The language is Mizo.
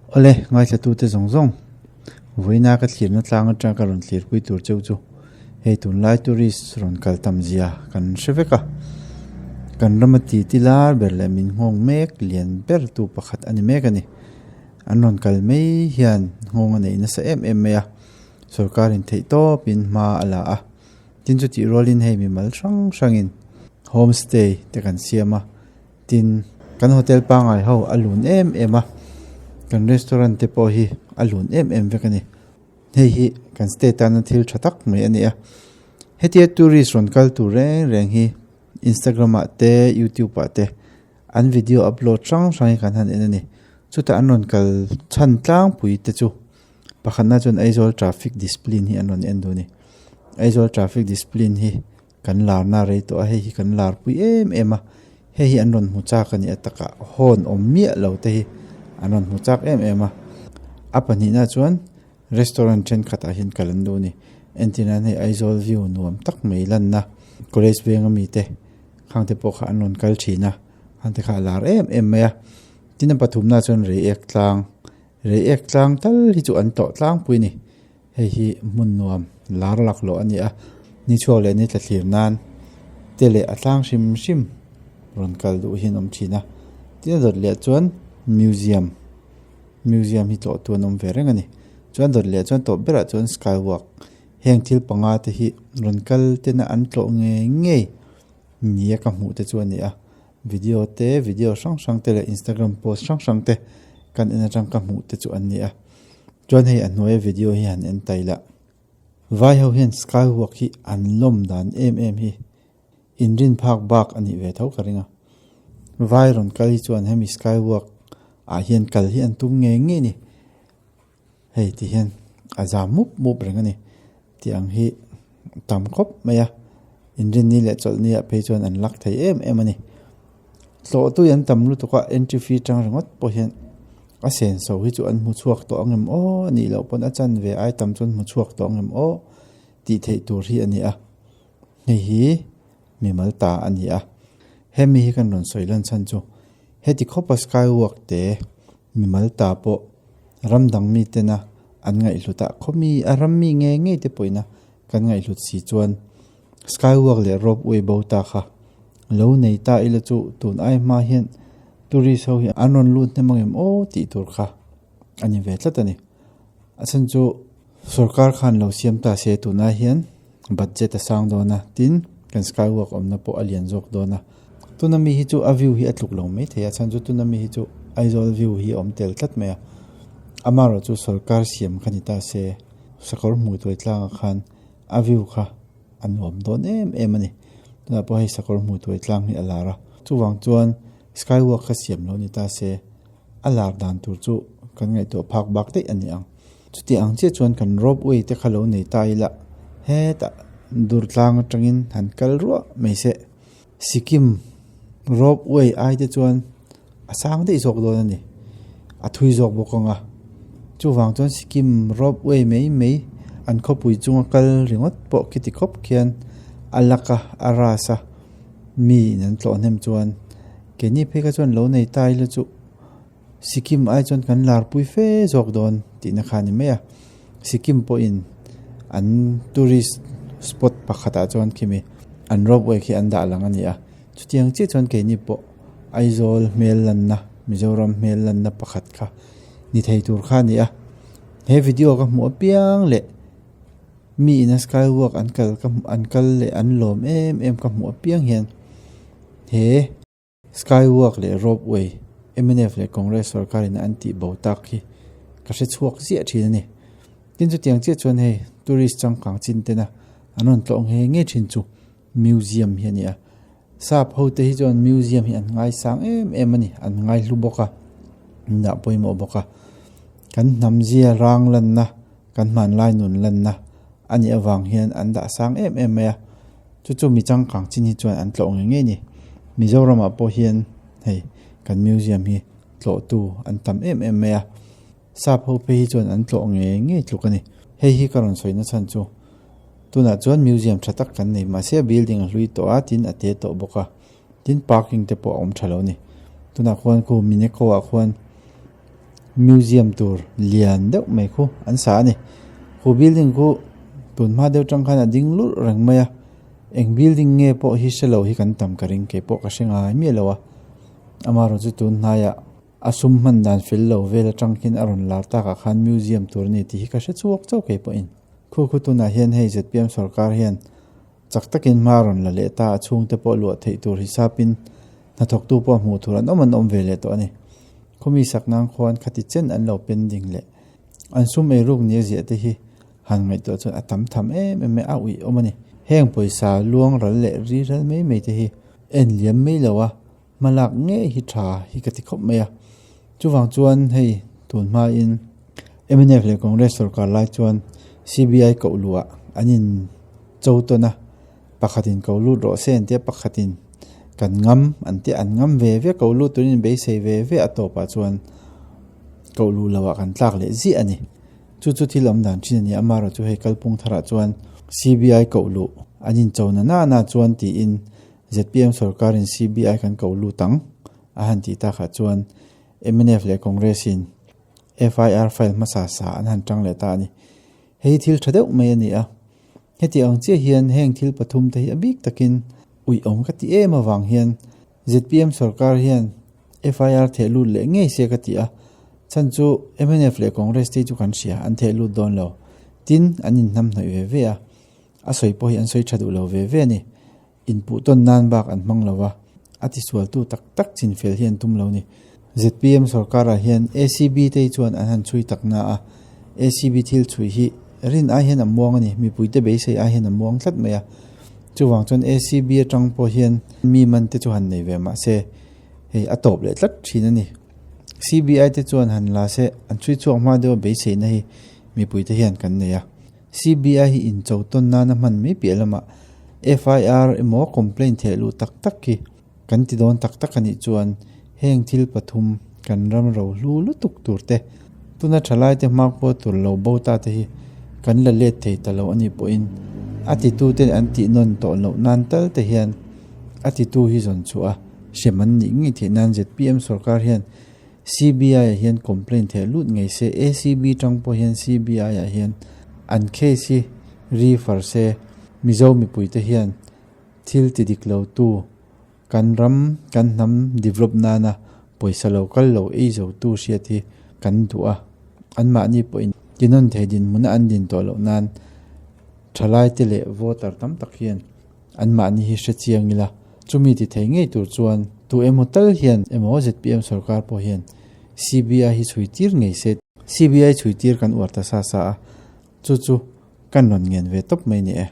Awle, ngaithlatute zawng zawng, vawiina ka thlirna tlang atanga ka rawn thlirpui tur cheu chu hei tunlai tourist rawn kal tam zia kan hre vek a. Kan rama titi lar ber leh min nghawng mek lian ber tu pakhat a ni mek a ni. An rawn kal mai hian nghawng a neih nasa em em mai a, sorkarin theihtawpin hma a la a. Tin chutih rualin hei mimal hrang hrangin homestay te kan siam a, tin kan hotel pangngai ho a lun em em a, kan restaurant te pawh hi a lun em em vek a ni. Hei hi kan state tana thil tha tak mai a ni a, hetia tourist rawn kal tur reng reng hi Instagram ah te YouTube ah te an video upload hrang hrang hi kan han en a ni. Chutah an rawn kal chhan tlangpui te chu. Pakhatna chuan Aizawl traffic discipline hi an rawn en duh a ni. Aizawl traffic discipline hi kan larna a rei tawh a, hei hi kan larpui em em a, hei hi an rawn hmu chak a ni a takah horn awm miah lo te hi an rawn hmu chak em em a. A pahnihna chuan restaurant thenkhatah hian kal an duh a ni. Entir nan hei Aizawl view nuam tak mai lanna college veng ami te khang te pawh kha an rawn kal thin a, khang te kha a lar em em mai a. Tin a pathumna chuan reiek tlang. Reiek tlang tal hi chu an tlawh tlangpui a ni. Hei hi hmun nuam lar laklawh a ni a, ni chhuak leh ni tla thlir nan te leh a tlang hrim hrim rawn kal duh hi an awm thin a. Tin a dawt leh chuan museum, museum hi tlawh tu an awm ve reng a ni. Chuan dawt leh chuan tawp berah chuan sky walk heng thil panga te hi rawn kal tena an tlawh ngei ngei nia ka hmuh te chu a ni a. Video te, video hrang hrang te leh Instagram post hrang hrang te kan en atang ka hmuh te chu an ni a. Chuan hei a hnuaia video hi han en ta ila. Vai ho hian skywalk hi an lawm dan em em hi inrin phak bak a nih ve tho ka ring a. Vai rawn kal hi chuan hemi skywalk ah hian kal hi an tum ngei ngei a ni. Hei ti hian a zam mup mup reng a ni tih ang hi tam khawp mai a inrinni leh chawlhni ah phei chuan an lak thei em em a ni tlawh tui an tam lutuk a entry fee tang ringawt pawh hian a senso hi chu an hmu chhuak tawh ang em aw a nih loh pawn a chanve ai tam chu an hmu chhuak tawh ang em aw tih theih tur hi a ni a hei hi mimal ta a ni a hemi hi kan rawn sawi lan chhan chu heti khawpa skywalk te mimal ta pawh ram dang mi tena an ngaihhlut a khawmi a ram mi ngei ngei te pawhin a kan ngaihhlut si chuan skywalk leh ropeway bo ta kha lo nei ta ila chu tun ai hma hian tourist ho hi an rawn lut hnem ang em aw tih tur kha a ni ve tlat a ni a chhan chu sorkar khan lo siam ta se tunah hian budget a sang dawn a tin kan skywalk awmna pawh a lian zawk dawn a tuna mi hi chu a view hi a tluk lo maithei a chhan chu tuna mi hi chu Aizawl view hi a awm tel tlat mai a amaherawh chu sorkar siam kha ni ta se sakawr hmuh tuai tlangah khan a view kha a nuam dawn em em a ni tunah pawh hei sakawr hmuh tuai tlang hi a lar a chuvang chuan skywalk kha siam lo ni ta se a lar dan tur chu kan ngaihtuah phak bak daih a ni ang. Chuti ang chiah chuan kan ropeway te kha lo nei ta ila hetah dur tlang atangin han kal ruah mai se. Sikkim ropeway ai te chuan a sang daih zawk dawn a ni. A thui zawk bawk ang a. Chuvang chuan Sikkim ropeway mai mai an khawpui chunga kal ringawt pawh khiti khawp khian a lak a a ras a mi in an tlawh hnem chuan keini phei kha chuan lo nei ta ila chu. Sikkim ai chuan kan larpui fe zawk dawn tihna kha a ni mai a Sikkim pawhin an tourist spot pakhatah chuan khimi an ropeway khi an dah lang a ni a chutiang chiah chuan keini pawh Aizawl hmel lanna Mizoram hmel lanna pakhat kha ni thei tur kha a ni a he video ka hmuh apiang leh mi ina skywalk an kal ka an kal leh an lawm em em ka hmuh apiang hian he. Skywalk leh Ropeway, mnf leh Congress sorkarin an tih bo tak hi ka hre chhuak ziah thin a ni. Tin chutiang chiah chuan hei tourist changkang chin tena an rawn tlawh nghe nghe thin chu museum hi a ni a. Sap ho te hi chuan museum hi an ngaisang em em a ni, an ngaihlu bawk a, an dah pawimawh bawk a. Kan hnam zia rang lanna, kan hmanlai nun lanna a nih avang hian an dah sang em em mai a. Chu chu mi changkang chin hi chuan an tlawh ngei ngei a ni. Mizoramah pawh hian hei kan museum hi tlawhtu an tam em em mai a. Sap ho phei hi chuan an tlawh ngei ngei tluk a ni. Hei hi ka rawn sawi na chhan chu tunah chuan museum tha tak kan nei mahse a building a hlui tawh a tin a te tawh bawk a tin parking te pawh a awm tha lo a ni. Tunah khuan khu Mineko ah khuan. Museum tur lian deuh mai khu an sa a ni. Khu building khu tun hma deuh tang khan a ding lurh reng mai a, eng building nge pawh hi hre lo hi kan tam ka ring kei pawh ka hre ngai miah lo a. Amaherawhchu chu tun hnaiah a sum hman dan fel lo vel atang khin a rawn lar takah khan museum tur a ni tih hi ka hre chhuak chauh kei pawhin. Khu khu tunah hian hei zpm sorkar hian chak takin hma a rawn la leh ta a, chhungte pawh luah theih tur hisapin hnathawktu pawh hmuh tur an awm an awm ve leh tawh a ni. Khawmi sak nan khuan khati chen an lo pending leh an sum eiruk nia ziah te hi han ngaihtuah chuan a tam tham em em mai a uih awm a ni. Heng pawisa luang ral leh ri ral mai mai te hi en liam mai lo a, hmalak ngei hi tha hi ka ti khawp mai a. Chuvang chuan hei tun hmain mnf leh Congress sorkar lai chuan CBI koh luh ah an in cho tawn a, pakhatin ko lut rawh se an tia pakhatin kan ngam an tia an ngam ve ve ko lut turin in beisei ve ve a tawpah chuan koh luh loh ah kan tlak leh ziah a ni. Chu chu thil awm dan thin a ni a, amaherawhchu hei kalpung tharah chuan CBI koh luh an in cho na na na chuan tiin zpm sorkarin CBI kan koh lut ang a han tih takah chuan mnf leh Congress in FIR file hmasa sa an han tang leh ta a ni. Hei hi thil tha deuh mai a ni a, heti ang chiah hian heng thil pathum te hi a bik takin uih awm ka ti em avang hian zpm sorkar hian FIR theh lut leh ngei se ka ti a, chhan chu mnf leh Congress te hi chu kan hria an theh lut dawn lo tin an inhnamhnawih ve ve a, a sawi pawh hi an sawi tha duh lo ve ve a ni. Inpuh tawn nan bak an hmang lo va, a tisualtu tak tak chinfel hi an tum lo ni. Zpm sorkarah hian ACB te hi chuan an han chhui tak na a, ACB thil chhui hi rin ai hian a muang a ni, mipuite beisei ai hian a muang tlat mai a. Chuvang chuan ACB atang pawh hian mi man te chu han nei ve mah se, hei a tawp leh tlat thin a ni. CBI te chuan han la se, an chhui chhuak hma deuha beiseina hi mipuite hian kan nei a. CBI hi incho tawn nana hman mai piah lamah FIR emaw complaint theh luh tak tak hi kan ti dawn tak tak a nih chuan heng thil pathum kan ram ro hlu lutuk tur te, tuna thalai te hmakhua tur lo bo ta te hi kan la let thei ta lo a nih pawhin a titu ten an tih nawn tawh loh nan tal te hian a titu hi zawn chhuah a hrem an nih ngei theih nan zpm sorkar hian CBI ah hian complaint theh lut ngei se, ACB tang pawh hian CBI ah hian an case hi refer se, Mizo mipui te hian thil ti dik lo tu kan ram kan hnam develop nana pawisa lo kal lo ei zo tu hriat hi kan duh a, anmahni pawhin tinawn thei dinhmuna an din tawh loh nan thalai te leh voter tam tak hian Anmahni hi hre chiang ila, chumi ti thei ngei tur chuan tu emaw tal hian emaw zpm sorkar pawh hian CBI hi chhui tir ngei se. CBI chhui tir kan uar ta sa sa a, chu chu kan rawn ngen ve tawp mai ni e.